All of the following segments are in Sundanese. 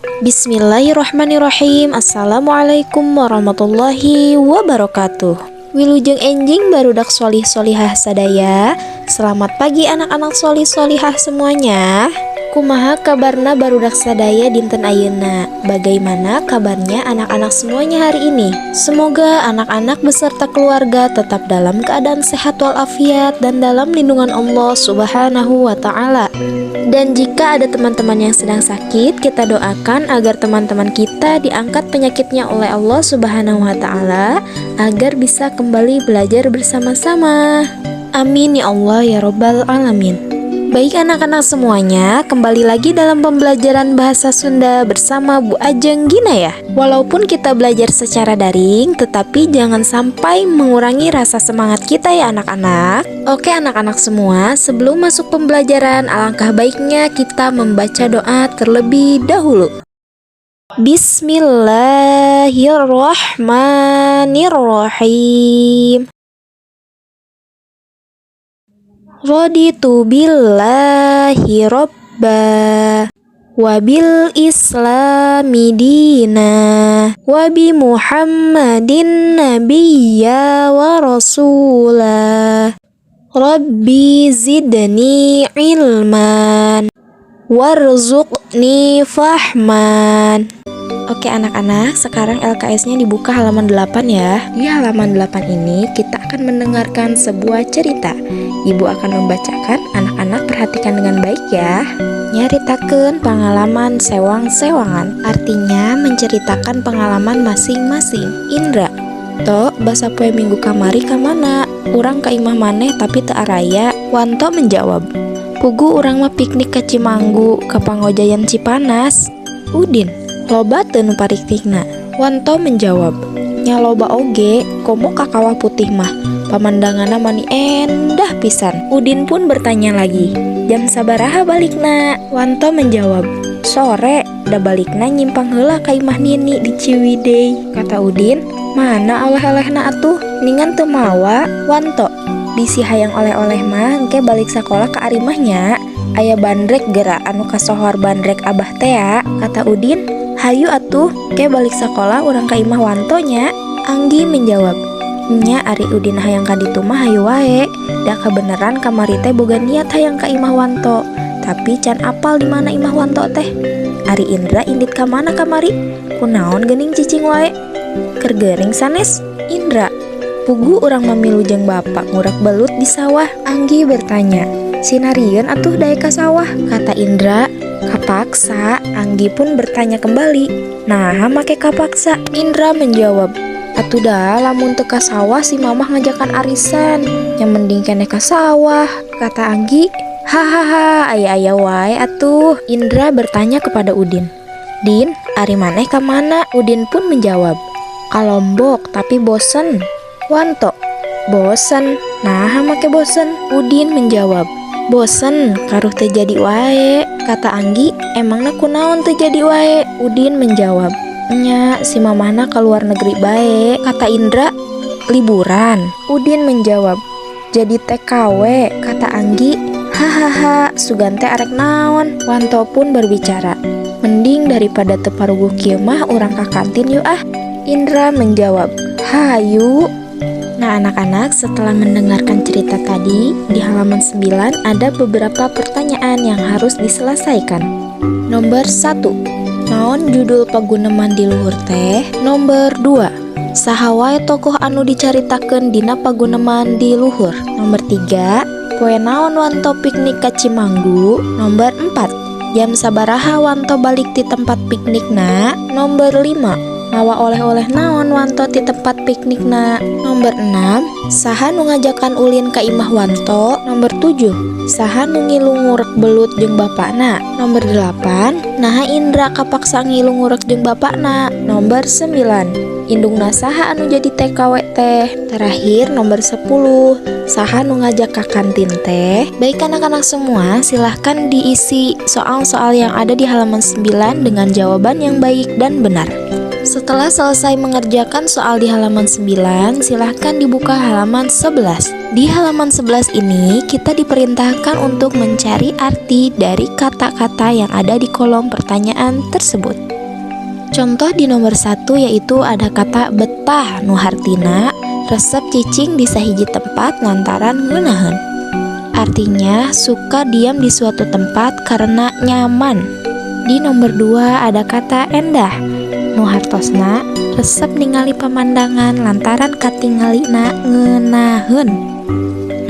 Bismillahirrahmanirrahim. Assalamualaikum warahmatullahi wabarakatuh. Wilujeng enjing, barudak solih solihah sadaya. Selamat pagi, anak-anak solih solihah semuanya. Kumaha kabarna, barudak sadaya, dinten ayeuna? Bagaimana kabarnya anak-anak semuanya hari ini? Semoga anak-anak beserta keluarga tetap dalam keadaan sehat walafiat dan dalam lindungan Allah Subhanahu wa Ta'ala. Dan jika ada teman-teman yang sedang sakit, kita doakan agar teman-teman kita diangkat penyakitnya oleh Allah Subhanahu wa Ta'ala agar bisa kembali belajar bersama-sama. Amin ya Allah ya Robbal Alamin. Baik, anak-anak semuanya, kembali lagi dalam pembelajaran bahasa Sunda bersama Bu Ajeng Gina ya. Walaupun kita belajar secara daring, tetapi jangan sampai mengurangi rasa semangat kita ya, anak-anak. Oke, anak-anak semua, sebelum masuk pembelajaran, alangkah baiknya kita membaca doa terlebih dahulu. Bismillahirrahmanirrahim. Raditu billahi robba wabil islami dina wabi Muhammadin nabiyya wa rasula. Rabbi zidni ilman warzuqni fahman. Oke anak-anak, sekarang LKS-nya dibuka halaman 8 ya. Di halaman 8 ini kita akan mendengarkan sebuah cerita. Ibu akan membacakan, anak-anak perhatikan dengan baik ya. Nyaritakeun pengalaman sewang-sewangan, artinya menceritakan pengalaman masing-masing. Indra, "To, basa poe Minggu kamari ka mana? Urang ka imah maneh tapi teu araya." Wanto menjawab, "Puguh urang mah piknik ka Cimanggu, ka Pangojayan Cipanas." Udin, "Loba teu nu pariktikna?" Wanto menjawab, "Nya loba oge, komo ka Kawah Putih mah. Pamandanganna mani endah pisan." Udin pun bertanya lagi, "Jam sabaraha balikna?" Wanto menjawab, "Sore, da balikna nyimpang heula ka imah Nini di Ciwidey." Kata Udin, "Mana oleh-olehna atuh? Ningan teu mawa." Wanto, "Bisi hayang oleh-oleh mah engke balik sakola ka arimah nya. Aya bandrek gera anu kasohor bandrek Abah tea." Kata Udin, "Hayu atuh, ke balik sakola urang ka imah Wanto nya." Anggi menjawab, "Nya, ari Udin hayang ka ditu mah hayu wae. Da kabeneran kamari teh boga niat hayang ka imah Wanto, tapi can apal di mana imah Wanto teh. Ari Indra indit ka mana kamari? Kunaon geuning cicing wae? Keur gering sanes?" Indra, "Puguh urang mah milu jeung bapak ngurek belut di sawah." Anggi bertanya, "Sinarieun atuh daek ka sawah?" Kata Indra, "Kapaksa." Anggi pun bertanya kembali, "Nah, make kapaksa?" Indra menjawab, "Atuh dah lamun teu ka sawah si mamah ngajakan arisan. Yang mending keneh ka sawah." Kata Anggi, "Hahaha, aya-aya wae atuh." Indra bertanya kepada Udin, "Din, ari maneh ka mana?" Udin pun menjawab, "Ka Lombok, tapi bosen." Wanto, "Bosen? Nah, make bosen?" Udin menjawab, "Bosen, karuh teu jadi wae." Kata Anggi, "Emangna kunaon teu jadi wae?" Udin menjawab, "Nya, si mamahna ke luar negeri bae." Kata Indra, "Liburan?" Udin menjawab, "Jadi TKW." Kata Anggi, "Hahaha, sugan teh arek naon?" Wanto pun berbicara, "Mending daripada teu paruguh kieu mah urang ka kantin yuk ah." Indra menjawab, "Hayu." Nah anak-anak, setelah mendengarkan cerita tadi, di halaman 9 ada beberapa pertanyaan yang harus diselesaikan. Nomor 1. Naon judul paguneman di luhur teh? Nomor 2. Saha wae tokoh anu dicaritakeun dina paguneman di luhur? Nomor 3. Poe naon Wanto piknik ka Cimanggu? Nomor 4. Jam sabaraha Wanto balik ti tempat piknikna? Nomor 5. Mawa oleh-oleh naon Wanto ti tempat piknikna? Nomor 6. Saha nu ngajakan ulin ka imah Wanto? Nomor 7. Saha nu ngilu ngurek belut jeung bapakna? Nomor 8. Naha Indra kapaksa ngilu ngurek jeung bapakna? Nomor 9. Indungna saha anu jadi TKW teh? Terakhir, nomor 10. Saha nu ngajak ka kantin teh? Baik anak-anak semua, silahkan diisi soal-soal yang ada di halaman 9 dengan jawaban yang baik dan benar. Setelah selesai mengerjakan soal di halaman 9, silahkan dibuka halaman 11. Di halaman 11 ini, kita diperintahkan untuk mencari arti dari kata-kata yang ada di kolom pertanyaan tersebut. Contoh di nomor 1 yaitu ada kata betah, nu hartina resep cicing di sahiji tempat lantaran ngeunaheun. Artinya suka diam di suatu tempat karena nyaman. Di nomor 2 ada kata endah, nu hartosna resep ningali pemandangan lantaran katingalina ngeunaheun.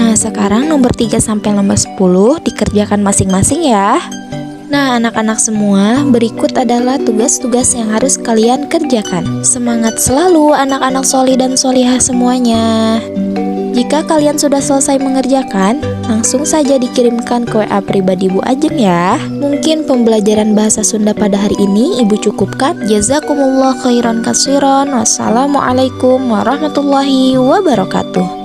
Nah, sekarang nomor 3 sampai nomor 10 dikerjakan masing-masing ya. Nah, anak-anak semua, berikut adalah tugas-tugas yang harus kalian kerjakan. Semangat selalu, anak-anak solih dan solihah semuanya. Jika kalian sudah selesai mengerjakan, langsung saja dikirimkan ke WA pribadi Bu Ajeng ya. Mungkin pembelajaran bahasa Sunda pada hari ini Ibu cukupkan. Jazakumullah khairan katsiran. Wassalamualaikum warahmatullahi wabarakatuh.